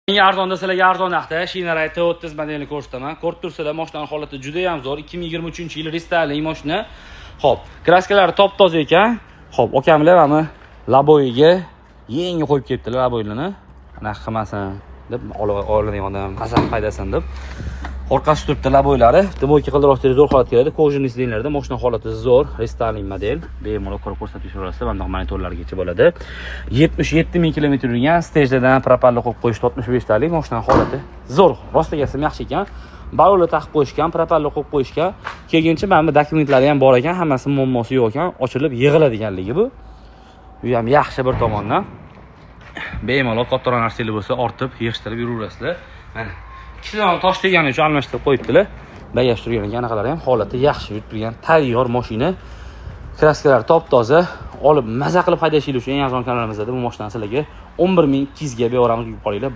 Eng arzon desalarga arzon narxda Shineray T30 modelini ko'rsataman. Ko'rib tursalar, mashinani holati juda ham zo'r. 2023-yil рестайлинг mashina. Xo'p, краска lari top-toza ekan. Xo'p, okamlar mana лобовой ga yangi qo'yib ketdilar лобовой larni. Anaqa qilmasin deb, oladigan odam qasam haydasin deb. Orqasi turibdi лобовой lari. Дымойка qildirib zo'r holatga keladi. Кожаный сиденье larda mashina holati zo'r. Рестайлинг model. Bemalol ko'rib ko'rsatib yuraverasizlar. Mana monitorlargacha bo'ladi. 77 ming kilometr yurgan, стержня dan пропеллер qo'yib qo'yishdi 65 talik. Mashina holati zo'r. Rostagasi ham yaxshi ekan. Balonlar taqib qo'yishgan, пропеллер qo'yib qo'yishgan. Keyinchi mana bu dokumentlari ham bor ekan, hammasi muammosi yo'q ekan, ochilib yig'iladiganligi bu. Bu ham yaxshi bir tomondan. Bemalol kattaroq narsalar bo'lsa, ortib, yig'ishtirib yuraverasizlar. Mana ikkitadan tosh tegani uchun almashtirib qo'yibdilar. Bagaj turgan ekan, anaqalari ham holati yaxshi yurib turgan tayyor mashina. Краска lari top-toza, olib maza qilib haydashingiz uchun eng arzon kanalimizda bu mashinani sizlarga 11 200 ga beramiz, yurib qolinglar.